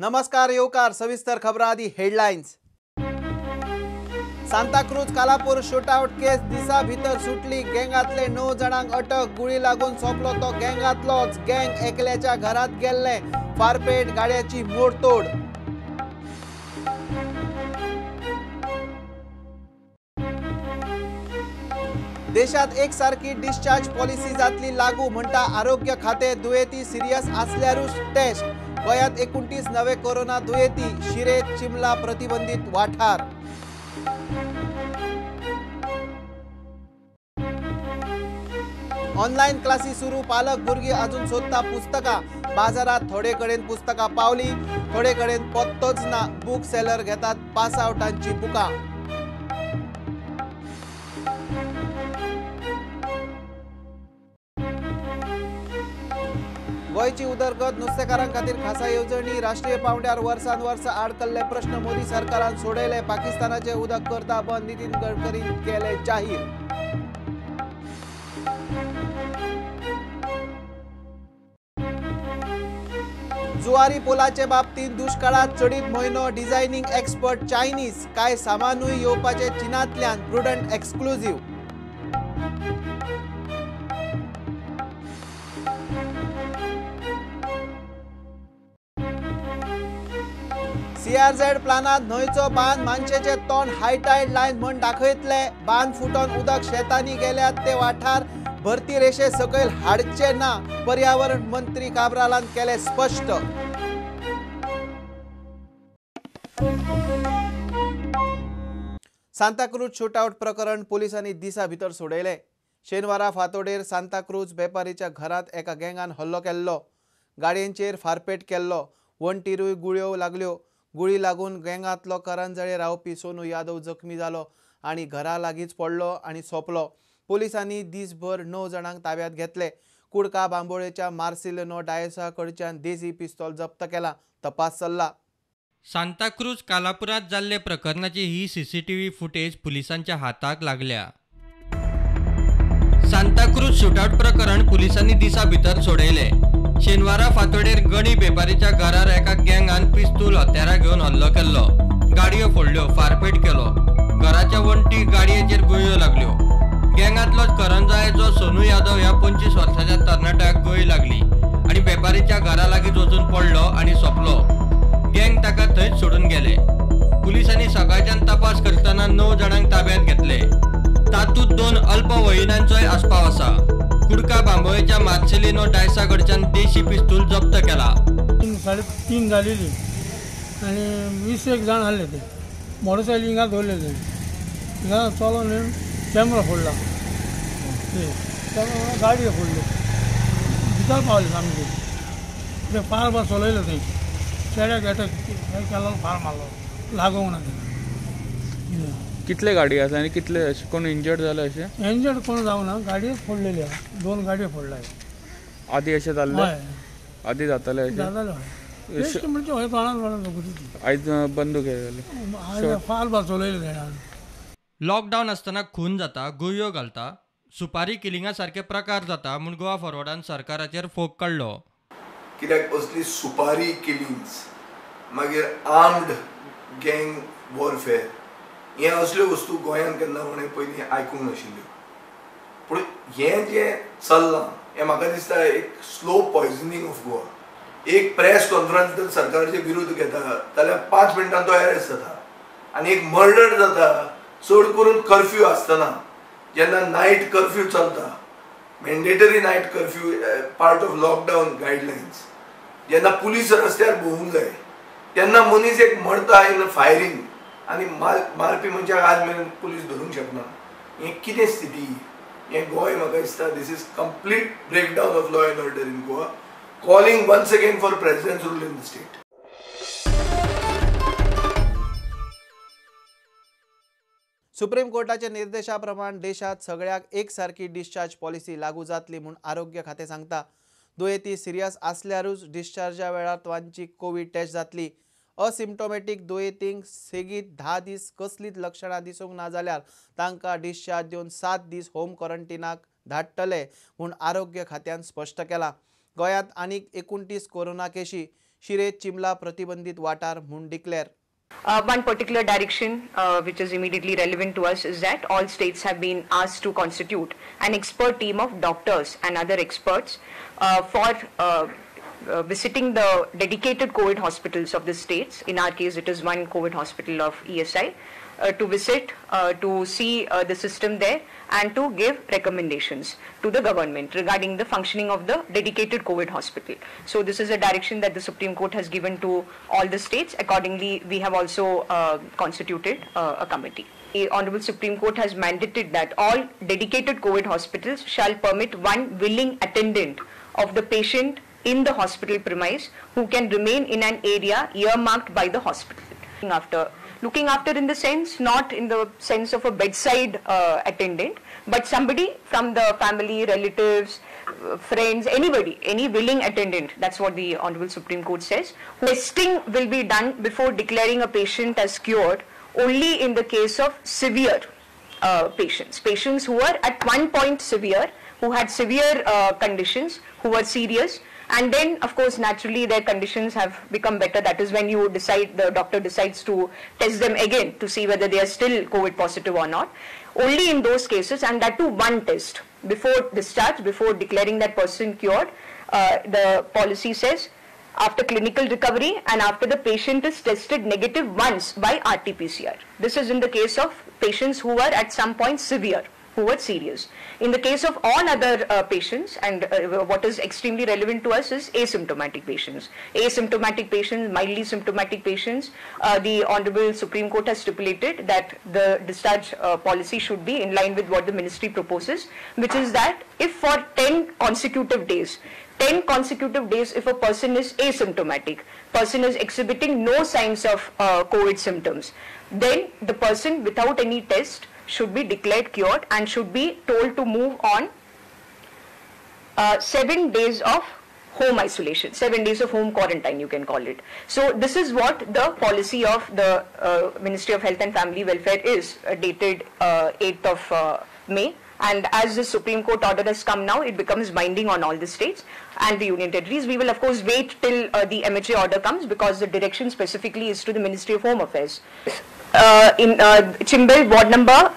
नमस्कार येवकार सविस्तर खबरां आदी हेडलायन्स। सांताक्रूज कालापूर शूटआउट केस दिसा भितर सुटली। गँगातले 9 जाणांक अटक। गुळी लागून सोंपलो तो गँगातलोच। गँग एकल्याच्या घरात गेल्ले। फारपेट गाड्याची मोडतोड। देशात एकसारकी डिस्चार्ज पॉलिसी जातली लागू म्हणटा आरोग्य खाते। दुयेंती सिरियस आसल्यारूच टेस्ट। गोंयांत 29 नवे कोरोना दुयेंती। शिरे चिमला प्रतिबंधित वाठार। ऑनलाईन क्लासी सुरू। पालक भुरगीं अजून सोदता पुस्तकां। बाजारात थोडे कडेन पुस्तकां पावली, थोडे कडेन पत्तोच ना। बूक सेलर घेतात पासआउटांची बुकां। गोंयची उदरगत नुस्तेकारां खातीर खासा येवजणी। राष्ट्रीय पांवड्यार वर्सान वर्स आडकल्ले प्रश्न मोदी सरकारान सोडयले। पाकिस्तानाचे उदक करता बंद, नितीन गडकरीन केले जाहीर। जुवारी पुलाचे बाबतीत दुष्काळात चडीत म्हयनो डिझायनिंग एक्सपर्ट चायनीज। काय सामानूय येवपाचे चीनांतल्यान। Prudent exclusive. CRZ प्लानात न्हंयचो बांद मानशेचे तोंड हायटायड लायन म्हण दाखयतले। बांद फुटोन उदक शेतांनी गेल्यात ते वाठार भरती रेशे सकयल हाडचे ना, पर्यावरण मंत्री काब्रालान केले स्पष्ट। सांताक्रूज शूटआउट प्रकरण पोलिसांनी दिसा भितर सोडयले। शेनवारा फातोडेर सांताक्रूज वेपारीच्या घरांत एका गँगान हल्लो केल्लो। गाडयेंचेर फारपेट केल्लो। वण्टीरूय गुळयो लागल्यो। गुळी लागून गँगांतलो करंजळे रावपी सोनू यादव जखमी जालो आनी घरा लागींच पडलो आनी सोंपलो। पोलिसांनी दिसभर 9 जाणांक ताब्यात घेतले। कुडका बांबोळेच्या मार्सिलिनो डायसा कडच्यान देसी पिस्तोल जप्त केला। तपास चल्ला। सांताक्रूज कालापुरात जाल्ले प्रकरणाची ही सीसीटीव्ही फुटेज पुलिसांच्या हाताक लागल्या। सांताक्रूज शूटआउट प्रकरण पुलिसांनी दिसा भितर सोडयले। शेनवारा फातोडेर गणी बेपारीच्या घरार एका गँगान पिस्तूल हत्यारां घेवन हल्लो केल्लो। गाडयो फोडल्यो, फारपेट केलो। घराच्या वण्टीक गाडयेचेर गुळयो लागल्यो। गँगांतलोच करंजाळेचो सोनू यादव ह्या 25 वर्साच्या तरणाट्याक गुळी लागली आनी बेपारीच्या घरा लागींच वचून पडलो आनी सोंपलो। गँग ताका थंयच सोडून गेले। पुलिसांनी सकाळच्यान तपास करतना 9 जाणांक ताब्यात घेतले। तातूंत 2 अल्पवयीनांचोय आस्पाव आसा। कुडका बांबोळेच्या मार्सेलिनो डायसा कडच्यान देशी पिस्तूल जप्त केला। 3:30 जालेली आनी 20 जाण आहले ते मोटरसायकली हिंगा दवरले ते हिंगा चलोन कॅमरा फोडला, कॅमरा गाडयो फोडल्यो, भितर पावले सामके। ते फार बार चलयले थंय चेड्याक एटॅक केलो, फार मारलो, लागूंक ना ते। कितले गाडी आसा आनी कितले कोण इंजर्ड जाले? अशें इंजर्ड कोण जावना, गाडयेच फोडलेली आसा, 2 गाडयो फोडल्या। आदी अशें जाल्लें? आदी जातालें अशें? जातालें बेश्टें, म्हणजे हय तोंडान तोंडान आयज बंदूक जाली, फार बार चलयले तेणान। लॉकडावन आसतना खून जाता, गुळयो घालता, सुपारी किलिंगा सारके प्रकार जाता म्हूण गोवा फॉरवर्डान सरकाराचेर फोग काडलो। कित्याक असली सुपारी किलिंग्स, मागीर आर्म्ड गँग वॉरफेअर, हे असल्यो वस्तू गोंयांत केन्ना कोणें पयलीं आयकूंक नाशिल्ल्यो। पूण हें जें चल्लां हें म्हाका दिसता एक स्लो पॉयजनींग ऑफ गोवा। एक प्रेस कॉन्फरन्स जर सरकाराचे विरुद्ध घेता जाल्यार 5 मिनटान तो एरेस्ट जाता आनी एक मर्डर जाता, चड करून कर्फ्यू आसतना, जेन्ना नायट कर्फ्यू चलता, mandatory night curfew part of lockdown guidelines, जेन्ना पुलीस रस्त्यार भोंवूंक जाय तेन्ना मनीस एक मरता इन फायरींग आनी मारपी मनशाक आज मेरेन पुलीस धरूंक शकना। हें कितें स्थिती? हें गोंय म्हाका दिसता this is complete breakdown of law and order in Goa. Calling once again for president's rule in the state. Supreme कोर्टाच्या निर्देशाप्रमाण देशात सगळ्याक एकसारकी डिस्चार्ज पॉलिसी लागू जातली म्हूण आरोग्य खातें सांगता। दुयेंती सिरियस आसल्यारूच डिस्चार्जा वेळार तांची कोवीड टेस्ट जातली। असिम्टोमॅटीक दुयेंतींक सेगीत 10 दीस कसलीच लक्षणां दिसूंक ना जाल्यार तांकां डिस्चार्ज दिवन 7 दीस होम क्वॉरंटिनाक धाडटले म्हूण आरोग्य खात्यान स्पश्ट केलां। गोंयांत आनीक 29 कोरोना केशी। शिरे चिमला प्रतिबंधित वाठार म्हूण declare. One particular direction which is immediately relevant to us is that all states have been asked to constitute an expert team of doctors and other experts for visiting the dedicated COVID hospitals of the states. In our case, it is one COVID hospital of ESI, to visit, to see the system there and to give recommendations to the government regarding the functioning of the dedicated COVID hospital. So this is a direction that the Supreme Court has given to all the states. Accordingly, we have also constituted a committee. The Honorable Supreme Court has mandated that all dedicated COVID hospitals shall permit one willing attendant of the patient in the hospital premise who can remain in an area earmarked by the hospital. Looking after in the sense, not in the sense of a bedside attendant, but somebody from the family, relatives, friends, anybody, any willing attendant. That's what the Honorable Supreme Court says. Testing will be done before declaring a patient as cured only in the case of severe patients, patients who are at one point severe, who had severe conditions, who were serious. And then, of course, naturally their conditions have become better. That is when you decide, the doctor decides to test them again to see whether they are still COVID positive or not. Only in those cases, and that too one test before discharge, before declaring that person cured, the policy says after clinical recovery and after the patient is tested negative once by RT-PCR. This is in the case of patients who were at some point severe, who were serious. In the case of all other patients, and what is extremely relevant to us is asymptomatic patients. Asymptomatic patients, mildly symptomatic patients, the Honorable Supreme Court has stipulated that the discharge policy should be in line with what the ministry proposes, which is that if for 10 consecutive days, 10 consecutive days if a person is asymptomatic, person is exhibiting no signs of COVID symptoms, then the person without any test should be declared cured and should be told to move on 7 days of home isolation, 7 days of home quarantine, you can call it. So this is what the policy of the Ministry of Health and Family Welfare is, dated 8th of May. And as the Supreme Court order has come now, it becomes binding on all the states and the union territories. We will of course wait till the MHA order comes, because the direction specifically is to the Ministry of Home Affairs. In Chimbel, ward number?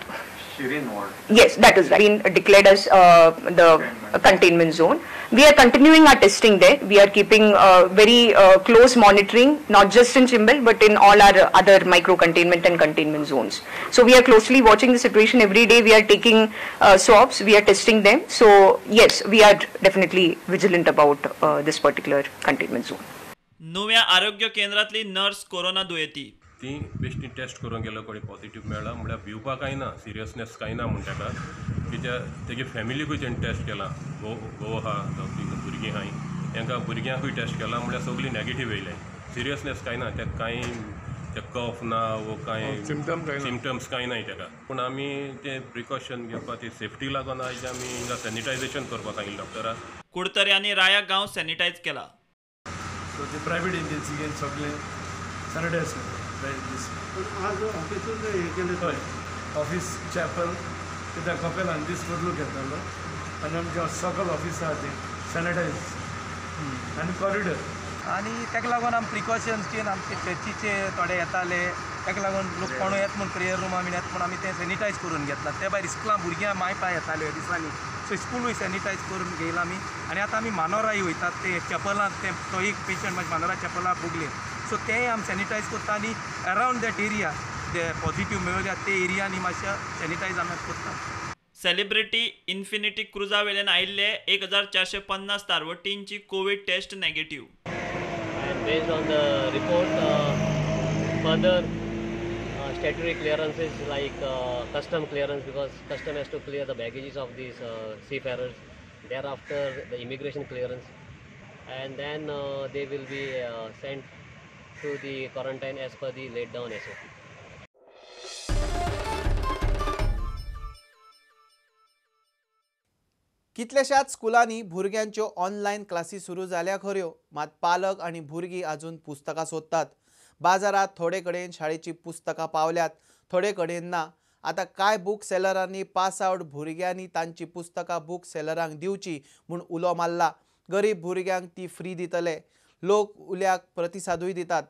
Shirin ward. Yes, that is right. Been declared as the containment zone. We are continuing our testing there. We are keeping very close monitoring, not just in Chimbel, but in all our other micro containment and containment zones. So we are closely watching the situation. Every day we are taking swabs, we are testing them. So yes, we are definitely vigilant about this particular containment zone. नव्या आरोग्य केंद्रातली nurse corona दुयेंती ती बेश्टी taste करूंक गेलो कोणी positive मेळ्ळा म्हळ्यार भिवपाक कांय ना, सिरियसनेस कांय ना म्हण ताका, कित्याक तेगे फॅमिलीकूय तेणें टेस्ट केला, घोव आहा जावं ती भुरगीं आहाय तांकां भुरग्यांकूय टेस्ट केला म्हळ्यार सगळीं नॅगेटीव येयलें, सिरियसनेस कांय ना, तेका कांय ते कफ ना वो कांय सिमटम्स कांय नाय ताका. पूण आमी ते प्रिकॉशन घेवपा ती सेफ्टी लागून आयज आमी हिंगा सॅनिटायझेशन करपाक सांगिल्लें डॉक्टराक. कुडतऱ्यांनी राया गांव सॅनिटायज केला. सो ते प्रायवेट एजन्सी घेवन सगळें सॅनिटायज करता. आज ऑफिसूच हें केलें? हय, ऑफीस चॅपल कित्याक कपेलान दीस बदलूंक येतालो आनी आमचें सकल ऑफीस आहा तें सॅनिटायज आनी कॉरिडोर. आनी ताका लागून आमी प्रिकॉशन्स घेवन आमचे चर्चीचे थोडे येताले, ताका लागून लोक कोणूय येत म्हूण प्रेयर रुमा बीन येत म्हूण आमी तें सॅनिटायज करून घेतलां. ते भायर इस्कुलां भुरग्यां माय पाय येताल्यो दिसांनी, सो स्कुलूय सॅनिटायज करून घेयलां आमी. आनी आतां आमी मानोराय वयतात, ते चॅपलांत ते तो एक पेशंट मातशें मानोरा चॅपलाक भोगले, सो तेंय आमी सॅनिटायज करता. आनी अरावंड that area ते पॉझिटिव्ह मेळ्ळ्या ते एरियांनी मातशें सॅनिटायज आमी करता. सेलिब्रिटी इन्फिनिटी क्रुजा वेल्यान आयिल्ले 1450 तारवटींची Covid test negative. And based on the report, further statutory clearances like custom clearance, because custom has to clear the baggages of these seafarers. Thereafter, the immigration clearance, and then they will be sent to the quarantine as per the laid down SOP. कितल्याशाच स्कुलांनी भुरग्यांच्यो online क्लासी सुरू जाल्या खऱ्यो, मात पालक आनी भुरगीं अजून पुस्तकां सोदतात. बाजारांत थोडे कडेन शाळेची पुस्तकां पावल्यात, थोडे कडेन ना. आतां कांय बूक सेलरांनी पास आवट भुरग्यांनी तांची पुस्तकां बूक सेलरांक दिवची म्हूण उलो मारला. गरीब भुरग्यांक ती फ्री दितले. लोक उल्याक प्रतिसादूय दितात.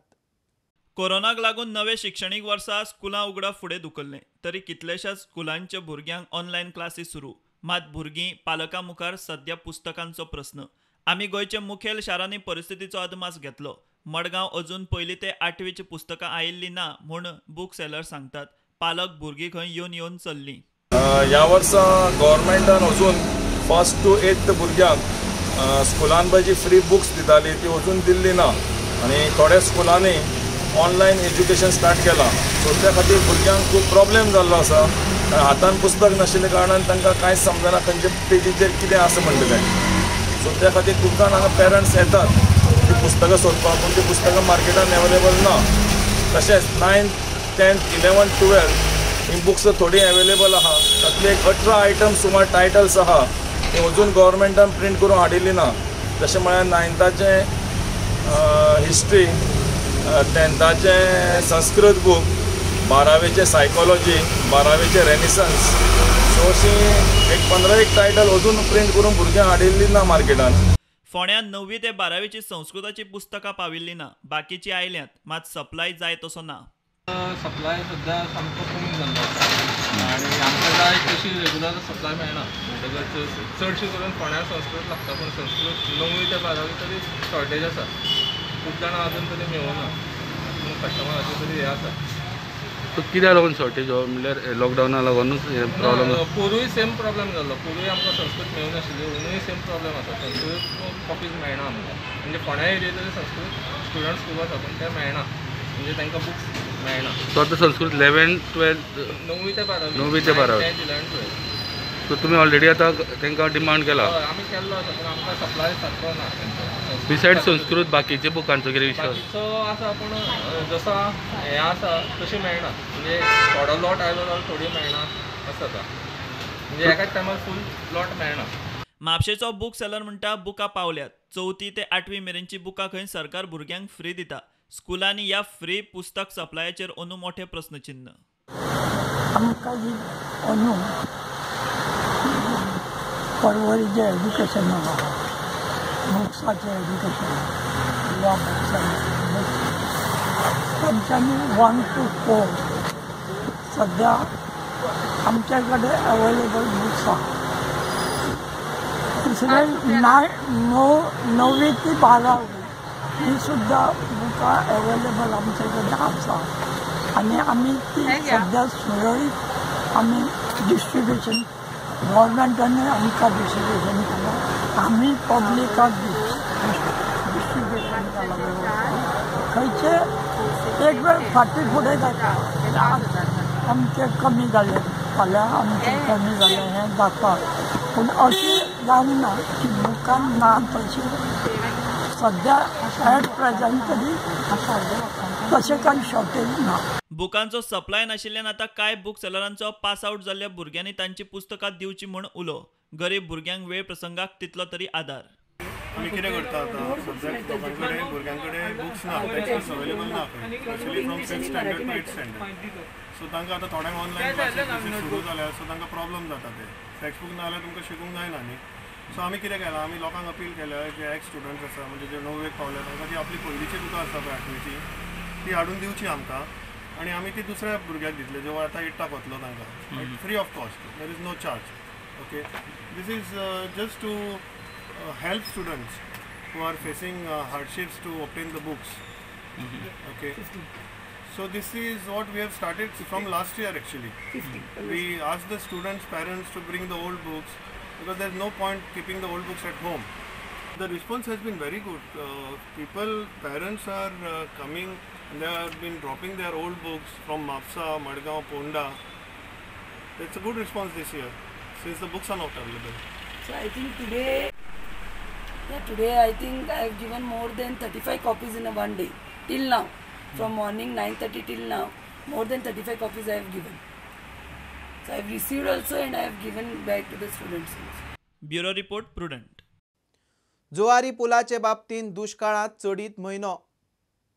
कोरोनाक लागून नवे शिक्षणीक वर्सा स्कुलां उगडप फुडें धुकल्लें तरी कितल्याशाच स्कुलांच्या भुरग्यांक ऑनलायन क्लासी सुरू. मात भुरगीं पालकां मुखार सद्या पुस्तकांचो प्रस्न. आमी गोंयच्या मुखेल शारांनी परिस्थितीचो अदमास घेतलो. मडगांव अजून पयली ते आठवीची पुस्तकां आयिल्लीं ना म्हूण बूक सेलर सांगतात. पालक भुरगीं खंय येवन येवन चल्लीं. ह्या वर्सा गव्हर्मेंटान अजून फर्स्ट टू एट्थ भुरग्यांक स्कुलान पळय जी फ्री बुक्स दिताली ती अजून दिल्ली ना आनी थोड्या स्कुलांनी ऑनलायन एज्युकेशन स्टार्ट केलां. सो त्या खातीर भुरग्यांक खूब प्रॉब्लेम जाल्लो आसा. हातान पुस्तक नाशिल्ल्या कारणान तांकां कांयच समजना खंयचे पेजीचेर कितें आसा म्हणटा तें. सो त्या खातीर खूब जाण हांगा पेरंट्स येतात ती पुस्तकां सोदपाक, पूण ती पुस्तकां मार्केटान एवेलेबल ना. तशेंच 9th 10th 11th 12th ही बुक्स थोडी एवेलेबल आहा. तातले एक 18 आयटम सुमार टायटल्स आहा ती अजून गव्हर्मेंटान प्रिंट करून हाडिल्ली ना. जशें म्हळ्यार 9थाचें हिस्ट्री, 10थाचें संस्कृत बूक, 12वेचें सायकोलॉजी, 12वेचें रेनिसन्स. सो अशीं एक 15 टायटल अजून प्रिंट करून भुरग्यांक हाडिल्ली ना मार्केटान. फोंड्यां 9वी ते 12वीची संस्कृताची पुस्तकां पाविल्ली ना. बाकीची आयल्यांत मात सप्लाय जाय तसो ना. सप्लाय सद्या सामको कमी जाल्लो आसा आनी आमकां जाय तशी रेगुलर सप्लाय मेळना. म्हणटकच चडशी करून फोंड्यां संस्कृत लागता, पूण संस्कृत 9वी ते 12वी तरी शॉर्टेज आसा. खूब जाणां अजून तरी मेळूना, पूण कस्टमराचे तरी हें आसा. कित्याक लागून शॉर्टेज हो म्हणल्यार लॉकडावना लागूनच हें प्रॉब्लम? पोरूय सेम प्रॉब्लम जाल्लो. पोरूय आमकां संस्कृत मेळूनाशिल्ली, अंदूय सेम प्रॉब्लम आसा. संस्कृत कॉपीज मेळना आमकां. म्हणजे फोंड्या एरिये तरी संस्कृत स्टुडंट्स खूब आसा पूण ते मेळना, म्हणजे तांकां बुक्स मेळना. सो आतां संस्कृत 11th 12th 9वी ते 12वी 9वी ते 12वी 10th 11th 12th. सो तुमी ऑलरेडी आतां तांकां डिमांड केला? हय, आमी केल्लो आसा पूण आमकां सप्लाय सारको ना. बिसायड संस्कृत बाकीचे बुकांचो कितें विशय? बाकीचो आसा पूण जसो हें आसा तशें मेळना. म्हणजे थोडो लॉट आयलो जाल्यार थोडी मेळना अशें जाता. म्हणजे एकाच टायमार फूल लॉट मेळना. म्हापशेचो बूक सेलर म्हणटा बुकां पावल्यात. 4थी ते 8वी मेरेनची बुकां खंय सरकार भुरग्यांक फ्री दिता. स्कुलांनी ह्या फ्री पुस्तक सप्लायाचेर अंदू मोठें प्रस्नचिन्न. आमकां जी अंदू पर्वरीचें एज्युकेशन आहा, बुक्साचें एज्युकेशन, ह्या बुक्सांनी तांच्यांनी 1 to 4 सद्या आमच्या कडेन अवेलेबल बुक्स आहा. दुसरें 9वी ते 12वी ही सुद्दां बुकां अवेलेबल आमचे कडेन आसा आनी आमी ती सद्या सुरळीत आमी डिस्ट्रिब्युशन गव्हर्मेंटान आमकां डिस्ट्रिब्युशन केलां, आमी पब्लिकाक डिस्ट्रिब्युशन केलां. खंयचे एक वेळ फाटीं फुडें जाता, आमचें कमी जालें फाल्यां आमचें कमी जालें हें जाता, पूण अशें जावंक ना की बुकां ना तशें सद्या एट प्रेझेंट तरी तशें कांय शॉर्टेज ना. बुकांचो सप्लाय नाशिल्ल्यान आतां कांय बूक सेलरांचो पास आउट जाल्ल्या भुरग्यांनी तांची पुस्तकां दिवची म्हूण उलो. गरीब भुरग्यांक वेळ प्रसंगाक तितलो तरी आदार. आमी कितें करता आतां सद्याक लोकां कडेन भुरग्यां कडेन बुक्स ना, टेक्स्ट अवेलेबल ना, specially from 5th standard to 8th standard. So तांकां आतां थोड्यांक ऑनलायन क्लासीस सुरू जाल्या, सो तांकां प्रॉब्लम जाता. ते टेक्स्ट बूक ना जाल्यार तुमकां शिकूंक जायना न्ही. सो आमी कितें केलां, आमी लोकांक अपील केल्या जे एक्स स्टुडंट्स आसा, म्हणजे जे 9वेक पावल्या तांकां ती आपली पयलींची बुकां आसता पळय 8वेची ती हाडून दिवची आमकां आनी आमी ती दुसऱ्या भुरग्याक दितले जो आतां 8थाक वतलो तांकां free of cost, there is no charge. Okay, this is just to help students who are facing hardships to obtain the books. Okay, so this is what we have started from last year actually. We asked the students' parents to bring the old books because there is no point keeping the old books at home. The response has been very good. People, parents are coming and they have been dropping their old books from Mapsa, Madgaon, Ponda. It's a good response this year since the books are not available. So I think today, today I think I have given more than 35 copies in a one day till now. From morning 9:30 till now, more than 35 copies I have given. So I have received also and I have given back to the students also. Bureau Report, Prudent. Zuari पुलाचे बाबतींत दुष्काळांत चडीत म्हयनो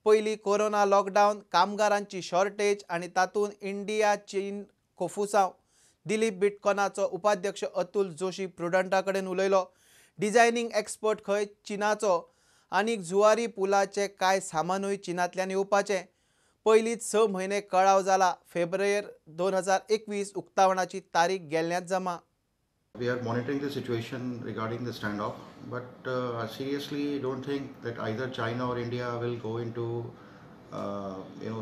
पयलीं corona lockdown, कामगारांची shortage आनी तातूंत India चीन कोफुसांव. दिलीप बिटकॉनाचो उपाध्यक्ष अतुल जोशी प्रुडंटा कडेन उलयलो. डिझायनिंग एक्सपर्ट खंय चीनाचो आनीक जुवारी पुलाचे कांय सामानूय चीनांतल्यान येवपाचें. पयलींच 6 म्हयने कळाव जाला. फेब्रुवारी 2021 उक्तावणाची तारीख गेल्ल्यात जमा. We are monitoring the situation regarding the standoff, but I seriously don't think that either China or India will go into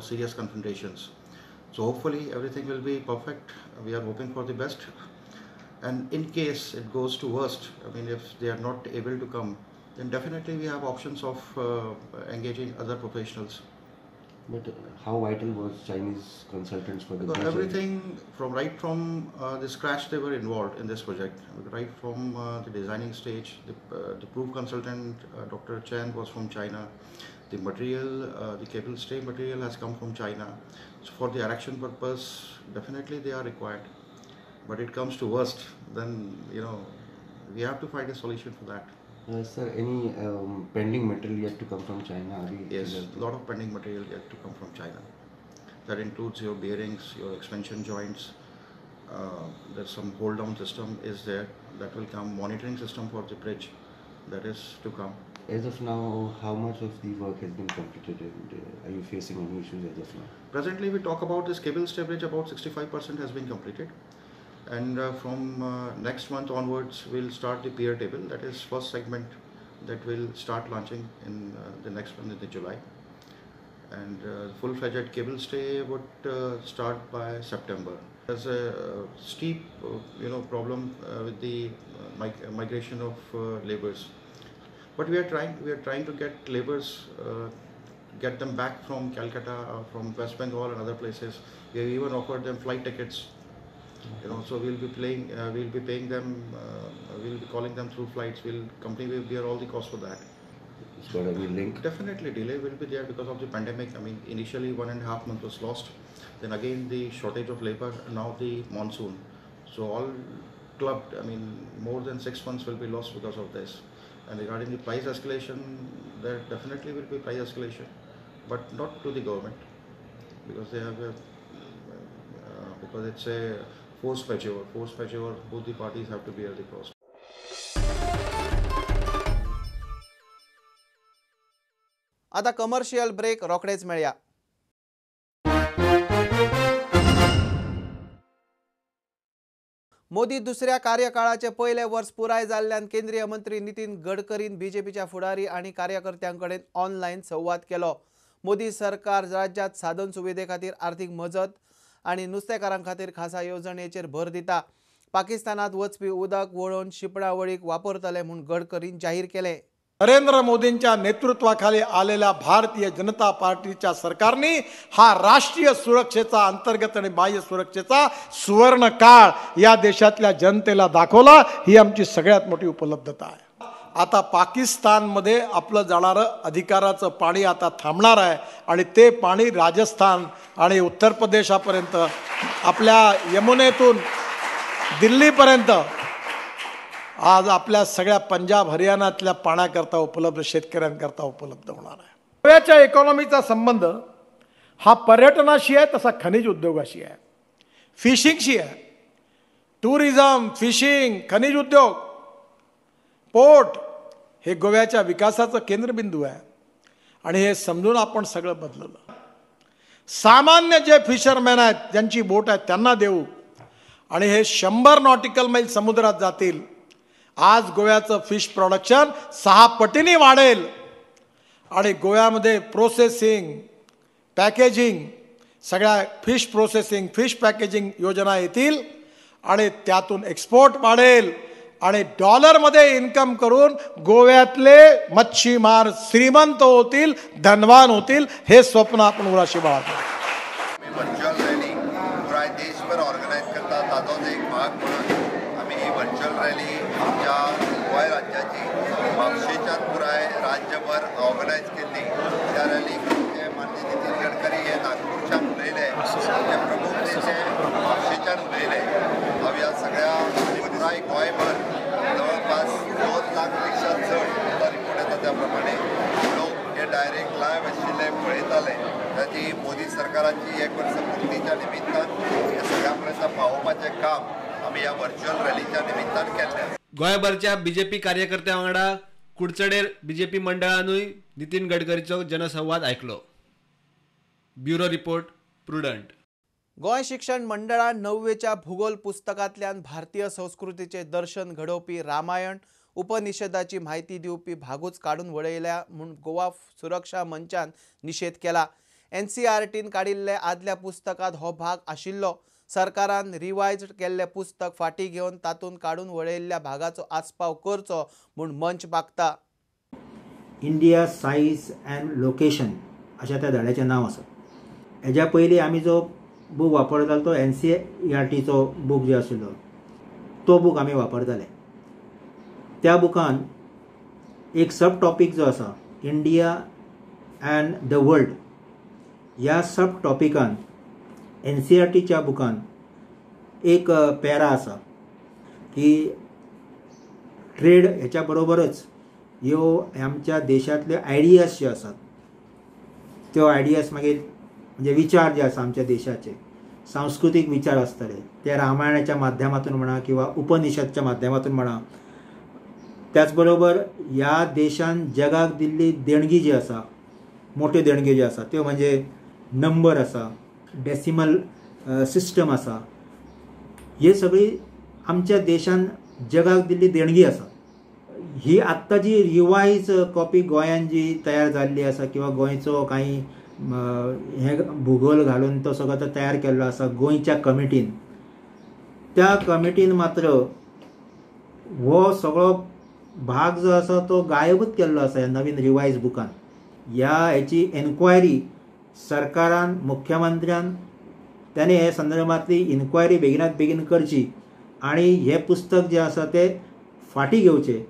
serious confrontations. So hopefully everything will be perfect. We are hoping for the best. And in case it goes to worst, I mean, if they are not able to come, then definitely we have options of engaging other professionals. But how vital was Chinese consultants for the Because everything from right from the scratch they were involved in this project. Right from the designing stage, the proof consultant Dr. Chen was from China. The material, the cable stay material has come from China. So for the erection purpose, definitely they are required. But it comes to worst, then we have to find a solution for that. Sir, any pending material yet to come from China? Yes, a lot of pending material yet to come from China. That includes your bearings, your expansion joints. There's some hold down system is there that will come. Monitoring system for the bridge that is to come. As of now, how much of the work has been completed, and are you facing any issues as of now? Presently, we talk about this cable stay bridge, about 65% has been completed. And from next month onwards, we'll start the pier table. That is first segment that will start launching in the next month, in the July. And full-fledged cable stay would start by September. There's a steep, problem with the migration of laborers. But we are trying to get laborers, get them back from Calcutta, from West Bengal and other places. We have even offered them flight tickets. So we'll be paying them, we'll be calling them through flights. Company will bear all the cost for that. It's got any link? Definitely delay will be there because of the pandemic. I mean, initially 1.5 months was lost. Then again the shortage of labor, now the monsoon. So all clubbed, I mean, more than 6 months will be lost because of this. And regarding the price escalation, there definitely will be price escalation, but not to the government, because they have a, because it's a force majeure. Force majeure, both the parties have to bear the cost. आता commercial break रोखडेच मेळया. मोदी दुसऱ्या कार्यकाळाचे पयले वर्स पुराय जाल्ल्यान केंद्रीय मंत्री नितीन गडकरीन बीजेपीच्या फुडारी आनी कार्यकर्त्यां कडेन ऑनलायन संवाद केलो. मोदी सरकार राज्यात साधन सुविधे खातीर आर्थिक मजत आनी नुस्तेकारां खातीर खासा येवजणेचेर भर दिता. पाकिस्तानात वचपी उदक वळोवन शिंपणावळीक वापरतले म्हूण गडकरीन जाहीर केलें. नरेंद्र मोदींच्या नेतृत्वाखाली आलेल्या भारतीय जनता पार्टीच्या सरकारने हा राष्ट्रीय सुरक्षेचा अंतर्गत आणि बाह्य सुरक्षेचा सुवर्ण काळ या देशातल्या जनतेला दाखवला. ही आमची सगळ्यात मोठी उपलब्धता आहे. आता पाकिस्तानमध्ये आपलं जाणारं अधिकाराचं पाणी आता थांबणार आहे आणि ते पाणी राजस्थान आणि उत्तर प्रदेशापर्यंत आपल्या यमुनेतून दिल्लीपर्यंत आज आपल्या सगळ्या पंजाब हरियाणातल्या पाण्याकरता उपलब्ध, शेतकऱ्यांकरता उपलब्ध होणार आहे. गोव्याच्या इकॉनॉमीचा संबंध हा पर्यटनाशी आहे, तसा खनिज उद्योगाशी आहे, फिशिंगशी आहे. टुरिझम, फिशिंग, खनिज उद्योग, पोर्ट हे गोव्याच्या विकासाचं केंद्रबिंदू आहे आणि हे समजून आपण सगळं बदलवलं. सामान्य जे फिशरमॅन आहेत, ज्यांची बोट आहे त्यांना देऊ आणि हे 100 नॉटिकल मैल समुद्रात जातील. आज गोव्याचं फिश प्रोडक्शन 6 पटीने वाढेल आणि गोव्यामध्ये प्रोसेसिंग, पॅकेजिंग, सगळ्या फिश प्रोसेसिंग, फिश पॅकेजिंग योजना येतील आणि त्यातून एक्सपोर्ट वाढेल आणि डॉलरमध्ये इन्कम करून गोव्यातले मच्छीमार श्रीमंत होतील, धनवान होतील. हे स्वप्न आपण उराशी बाळगतो. व्हर्च्युअल रॅली पुराय देशभर ऑर्गनायज करता ताजोच एक भाग म्हणून आमी ही व्हर्च्युअल रॅली आमच्या गोंय राज्याची म्हापशेच्यान पुराय राज्यभर ऑर्गनायज केल्ली. त्या रॅलीक माननीय नितीन गडकरी हे नागपूरच्यान उलयले, आमचे प्रमुख नेते म्हापशेच्यान उलयले. हांव ह्या सगळ्या पुराय गोंयभर जवळपास 2 लाख पेक्षा चड आतां रिपोर्ट येता त्या प्रमाणे लोक हे डायरेक्ट लायव्ह आशिल्ले पळयताले. ताची मोदी सरकाराची 1 वर्स पुर्तीच्या निमित्तान हे सगळ्या पर्यंत पावोवपाचें काम आमी ह्या व्हर्च्युअल रॅलीच्या निमित्तान केल्लें. गोंयभरच्या बीजेपी कार्यकर्त्यां वांगडा कुडचडेर बीजेपी मंडळानूय नितीन गडकरीचो जनसंवाद आयकलो. Bureau report, Prudent. Goa शिक्षण मंडळान 9वेच्या भूगोल पुस्तकांतल्यान भारतीय संस्कृतीचे दर्शन घडोवपी रामायण उपनिषदाची म्हायती दिवपी भागूच काडून वडयल्या म्हूण गोवा सुरक्षा मंचान निशेध केला. एनसीईआरटीन काडिल्ले आदल्या पुस्तकांत हो भाग आशिल्लो. सरकारान रिवायज केल्लें पुस्तक फाटीं घेवन तातूंत काडून वडयल्ल्या भागाचो आस्पाव करचो म्हूण मंच मागता. इंडिया सायज अँड लोकेशन अशें त्या धड्याचें नांव आसा. हेज्या पयलीं आमी जो बूक वापरतालो तो एनसीईआरटीचो बूक जो आशिल्लो तो बूक आमी वापरताले. त्या बुकान एक सब टॉपीक जो आसा इंडिया अँड the world ह्या सब टॉपिकान एनसीईआरटीच्या बुकान एक पॅरा आसा की ट्रेड ह्याच्या बरोबरच ह्यो आमच्या देशांतल्यो आयडियाज ज्यो आसात त्यो आयडियाज मागीर म्हणजे विचार जे आसा आमच्या देशाचे सांस्कृतीक विचार आसतले ते रामायणाच्या माध्यमातून म्हणा किंवा उपनिषदच्या माध्यमातून म्हणा, त्याचबरोबर ह्या देशान जगाक दिल्ली देणगी जी आसा मोठ्यो देणग्यो ज्यो आसा त्यो म्हणजे नंबर आसा, डेसिमल सिस्टम आसा, हे सगळी आमच्या देशान जगाक दिल्ली देणगी आसा. ही आत्तां जी रिवायज कॉपी गोंयान जी तयार जाल्ली आसा किंवा गोंयचो कांय हे भुगोल घालून तो सगळो तो तयार केल्लो आसा गोंयच्या कमिटीन, त्या कमिटीन मात्र हो सगळो भाग जो आसा तो गायबूच केल्लो आसा ह्या नवीन रिवायज बुकान. ह्या हेची एन्क्वायरी सरकारान मुख्यमंत्र्यान त्याने हे संदर्भातली इन्क्वायरी बेगिनात बेगीन करची आणि हे पुस्तक जे आसा ते फाटीं घेवचें.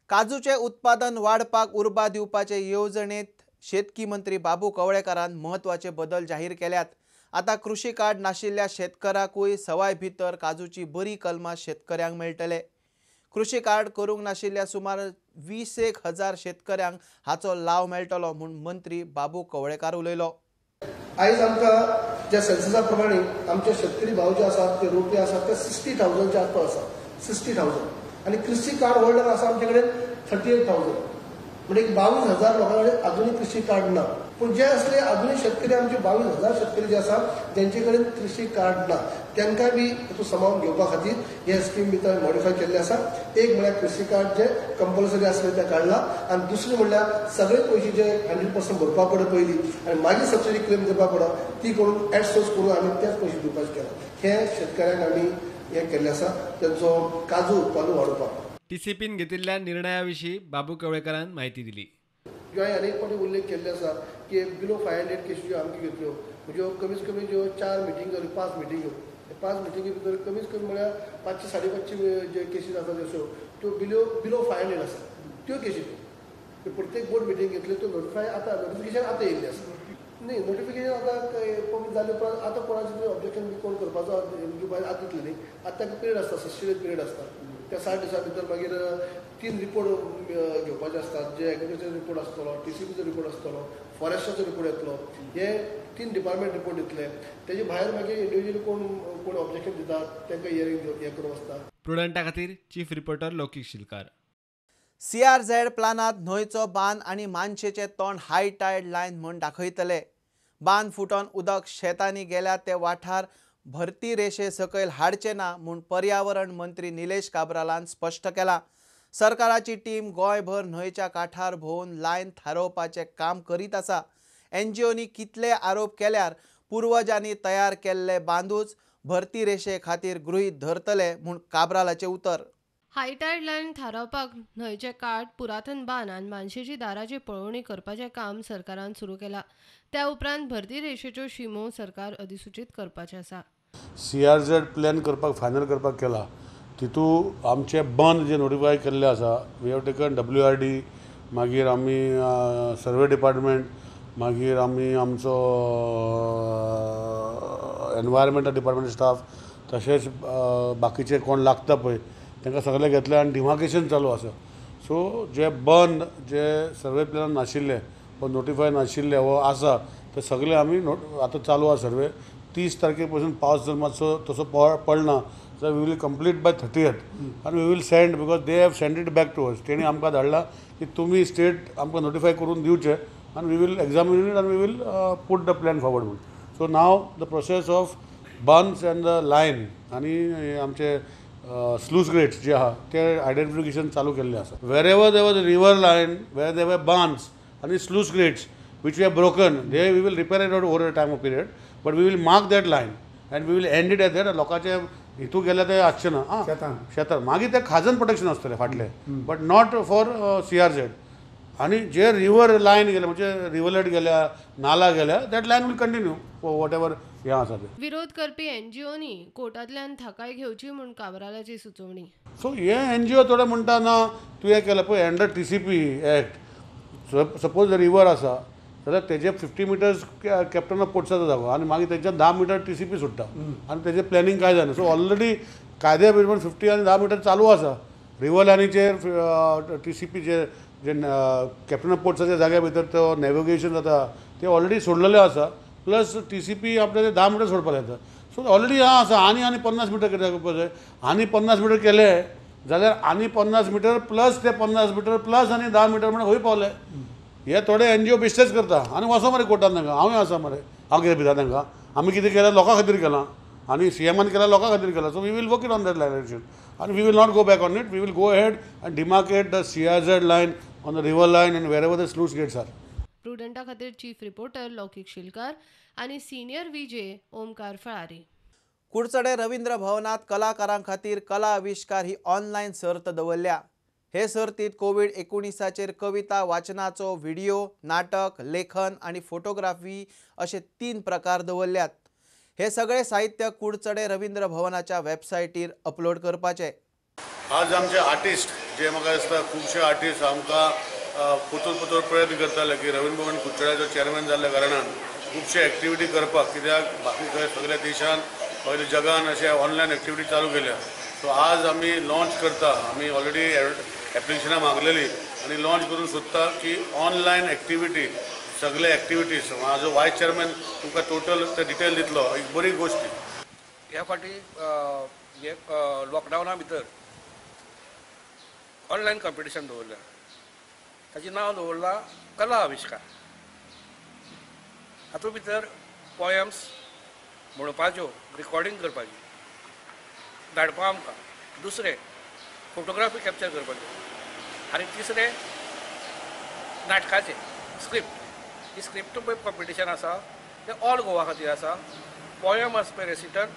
काजूचे उत्पादन वाडपाक उर्बा दिवपाचे येवजणेत शेतकी मंत्री बाबू कवळेकारान म्हत्वाचे बदल जाहीर केल्यात. आतां कृषी कार्ड नाशिल्ल्या शेतकाराकूय सवाय भितर काजूची बरी कलमां शेतकऱ्यांक मेळटले. कृषी कार्ड करूंक नाशिल्ल्या सुमार 20,000 शेतकऱ्यांक हाचो लाव मेळटलो म्हूण मंत्री बाबू कवळेकार उलयलो. आयज आमकां ज्या सेन्ससा प्रमाणे आमचे शेतकरी भाव जे आसात ते रोपे आसात ते 60,000च्या आसपास आसा, 60,000, आनी कृषी कार्ड होल्डर आसा आमचे कडेन 38,000, म्हणजे 22,000 लोकां कडेन अजुनूय कृषी कार्ड ना. पूण जे असले अजुनूय शेतकरी आमचे 22,000 शेतकरी जे आसा जेंचे कडेन कृषी कार्ड ना तांकां बी तातूंत समावन घेवपा खातीर हे स्कीम भितर मॉडिफाय केल्ले आसा. एक म्हळ्यार कृषी कार्ड जे कंपल्सरी आसलें तें काडलां आनी दुसरें म्हणल्यार सगळे पयशे जे 100% भरपा पडटा पयलीं आनी मागीर सबसिडी क्लेम करपा पडटा ती करून एट सोर्स करून आमी त्याच पयशे दिवपाचें केलां. हें शेतकऱ्यांक आमी हें केल्लें आसा तेंचो काजू उत्पादन वाडोवपाक. टीसीपीन घेतिल्ल्या निर्णया विशीं बाबू कवळेकारान म्हायती दिली. ज्यो हांवें अनेक फावटी उल्लेख केल्ले आसा की बिलो 500 केशी ज्यो आमच्यो घेतल्यो म्हणजे कमीत कमी ज्यो 4 मिटिंग जाल्यो 5 मिटिंग्यो, 5 मिटिंगे भितर कमीत कमी म्हळ्यार 500 550 जे केशी जाता जश्यो त्यो बिलो 500 आसा त्यो केशी प्रत्येक बोर्ड मिटींग घेतल्यो त्यो नोटिफाय आतां नोटिफिकेशन आतां येयल्लें आसा. न्ही नोटिफिकेशन आतां पब्लीक जाले उपरांत आतां कोणाचें तरी ऑब्जेक्शन बी कोण करपाचो आतां तितलें न्ही, आतां ताका पिरियड आसता, 60 डेज पिरियड आसता. त्या 60 दिसां भितर मागीर 3 रिपोर्ट घेवपाचे आसतात, जे एग्रीकल्चर रिपोर्ट आसतलो, टीसीपीचो रिपोर्ट आसतलो, फॉरेस्टाचो रिपोर्ट येतलो, हे 3 डिपार्टमेंट रिपोर्ट दितले. तेजे भायर मागीर इंडिविज्युअली कोण कोण ऑब्जेक्शन दितात तांकां हियरींग हें करूंक आसता. प्रुडंटा खातीर chief reporter Laukik Shilkar. CRZ प्लानात न्हंयचो बांद आनी मानशेचें तोंड हाय टायड लायन म्हूण दाखयतले. बांद फुटोन उदक शेतांनी गेल्या ते वाठार भरती रेशे सकयल हाडचे ना म्हूण पर्यावरण मंत्री निलेश काब्रालान स्पश्ट केलां. सरकाराची टीम गोंयभर न्हंयच्या काठार भोंवन लायन थारोवपाचें काम करीत आसा. एनजीओनी कितले आरोप केल्यार पुर्वजांनी तयार केल्ले बांदूच भरती रेशे खातीर गृहीत धरतले म्हूण काब्रालाचें उतर. हाय टायड लायन थारावपाक न्हंयचे काठ, पुरातन बांद आनी मानशेची दाराची पळोवणी करपाचें काम सरकारान सुरू केलां. त्या उपरांत भरती रेशेच्यो शिमो सरकार अधिसूचीत करपाचें आसा. सीआरझेड प्लॅन करपाक फायनल करपाक केला तितू आमचे बंद जे नोटिफाय केल्ले आसा, we have taken WRD, मागीर आमी सर्वे डिपार्टमेंट, मागीर आमी आमचो एनवायरमेंटल डिपार्टमेंट स्टाफ, तशेंच बाकीचे कोण लागता पळय तांकां सगळें घेतलें आनी डिमार्केशन चालू आसा. सो जे बंद जे सर्वे प्लॅन नाशिल्ले वा नोटिफाय नाशिल्ले वा आसा ते सगळे आमी आतां चालू आसा सर्वे. 30 तारखे पासून पावस जर मातसो तसो पडना जाल्यार we will complete by 30th आनी we will send because they have send it back to us. तेणी आमकां धाडला की तुमी स्टेट आमकां नोटिफाय करून दिवचें आनी we will examine it आनी we will put the plan forward म्हणून. So now the process of bunds and the line आनी आमचे स्लूस ग्रेट्स जे आहा ते आयडेंटिफिकेशन चालू केल्ले आसा. Wherever there was river line, where there were bunds आनी sluice gates which we have broken, they we will repair it over a time of period, but we will mark that line and we will end it at that. लोकांचे हितू गेल्यार ते आसचे ना आं शेतान, मागीर ते खाजन प्रोटेक्शन आसतलें फाटलें, but not for CRZ. आनी जे रिवर लायन गेले म्हणजे रिवरलेट गेल्या, नाला गेल्या, that line will continue for whatever हें आसा तें. विरोध करपी एनजीओनी कोर्टांतल्यान थाकाय घेवची म्हूण काब्रालाची सुचोवणी. सो हे एनजीओ थोडे म्हणटा ना तुवें केलें पळय under TCP act, suppose river आसा जाल्यार तेजे 50 मिटर्स कॅप्टन ऑफ पोर्ट्साचो जागो आनी मागीर तेंच्यान 10 मिटर TCP सुट्टा आनी तेजें प्लॅनिंग कांय जायना. सो ऑलरेडी कायद्या प्रमाण 50 आनी 10 मिटर चालू आसा रिवर लायनीचेर. TCP जे जे कॅप्टन ऑफ पोर्ट्साच्या जाग्या भितर तो नॅविगेशन जाता ते ऑलरेडी सोडलेलें आसा, प्लस TCP आपल्याला 10 मिटर सोडपाक येता. सो ऑलरेडी आसा आनी आनी 50 मिटर कित्याक जाय, आनी 50 मिटर केले जाल्यार आनी 50 मिटर प्लस ते 50 मिटर प्लस आनी 10 मिटर म्हणून खंय पावले. हे थोडे एनजीओ बिजनेस करता आनी वचो मरे कोर्टान तांकां, हांवूय आसा मरे, हांव कितें भिता तांकां, आमी कितें केलां लोकां खातीर केलां आनी सीएमान केलां लोकां खातीर केलां. So we will work it on that direction आनी we will not go back on it. We will go ahead and demarcate the CRZ line on the river line and wherever the sluice gates are. प्रुडंटा खातीर chief reporter लौकिक शिलकार आनी senior विजे Omkar फळारी. कुडचडे रवींद्र भवनात कलाकारां खातीर कला आविश्कार ही online सर्त दवरल्या. हे सर्तीत कोवीड-19चेर कविता वाचनाचो व्हिडिओ, नाटक, लेखन आनी फोटोग्राफी अशे 3 प्रकार दवरल्यात. हे सगळे साहित्य कुडचडे रवींद्र भवनाच्या वेबसायटीर अपलोड करपाचे. आज आमचे आर्टिस्ट जे म्हाका दिसता खुबशे आर्टिस्ट आमकां पुतूर पुतूर प्रयत्न करताले की रवींद्र भवन कुडचड्याचो चेअरमॅन जाल्ल्या कारणान खुबशे एक्टिविटी करपाक, कित्याक बाकी खंय सगळ्या देशान पयले जगान अशे ऑनलायन एक्टिविटी चालू केल्या. सो आज आमी लॉन्च करता, आमी ऑलरेडी एप्लिकेशनां मागलेली आनी लॉन्च करून सोदता की ऑनलायन एक्टिविटी सगळे एक्टिविटीज. म्हाजो वायस चेअरमॅन तुमकां टोटल ते डिटेल दितलो. एक बरी गोश्ट ह्या फावटी हे लॉकडावना भितर ऑनलायन कॉम्पिटिशन दवरलें, ताचें नांव दवरलां कला आविश्कार. हातूंत भितर पोयम्स म्हणपाच्यो, रिकॉर्डिंग करपाची, धाडपा आमकां, दुसरें फोटोग्राफी कॅप्चर करपाची आनी तिसरें नाटकाचें स्क्रिप्ट. ही स्क्रिप्ट पळय कॉम्पिटिशन आसा तें ऑल गोवा खातीर आसा. पोयम आसा पळय रेसिटल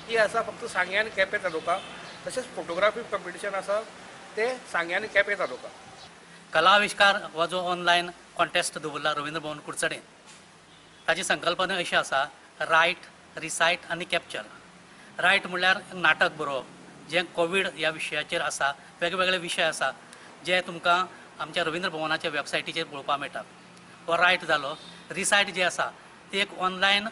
ही आसा फक्त सांगें आनी केपें तालुका, तशेंच फोटोग्राफी कॉम्पिटिशन आसा तें सांगें आनी केपें तालुका. कला आविश्कार हो जो ऑनलायन कॉन्टेस्ट दवरला रवींद्र भवन कुडचडे, ताची संकल्पना अशी आसा, रायट, रिसायट आनी कॅप्चर. रायट म्हणल्यार नाटक बरोवप जें कोवीड ह्या विशयाचेर आसा, वेगवेगळे विशय आसा जे तुमकां आमच्या रवींद्र भवनाच्या वेबसायटीचेर पळोवपाक मेळटा. हो रायट जालो. रिसायट जे आसा ते एक ऑनलायन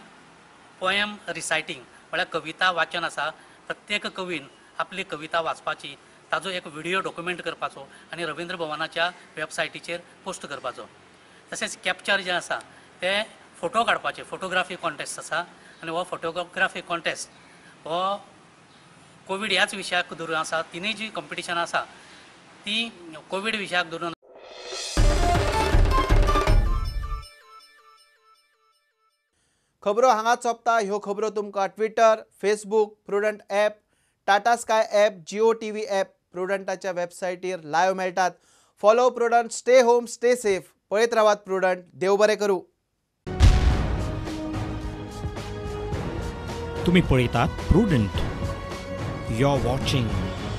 पोयम रिसायटींग म्हळ्यार कविता वाचन आसा. प्रत्येक कवीन आपली कविता वाचपाची, ताजो एक व्हिडियो डॉक्युमेंट करपाचो आनी रवींद्र भवनाच्या वेबसायटीचेर पोस्ट करपाचो. तशेंच कॅप्चर जें आसा तें फोटो काडपाचे, फोटोग्राफी कॉन्टेस्ट आसा आनी हो फोटोग्राफी कॉन्टेस्ट हो कोवीड ह्याच विशयाक धरून आसा. तिनूय जी कॉम्पिटिशन आसा ती कोवीड विशयाक धरून. खबरो हांगाच सोंपता. ह्यो खबरो तुमकां Twitter, Facebook, Prudent app, Tata Sky app, Jio TV app, प्रुडंटाच्या वेबसायटीर live मेळटात. Follow Prudent, stay home, stay safe. पळयत रावात प्रुडंट. देव बरें करूं. तुम्ही पळयतात Prudent. You are watching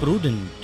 Prudent.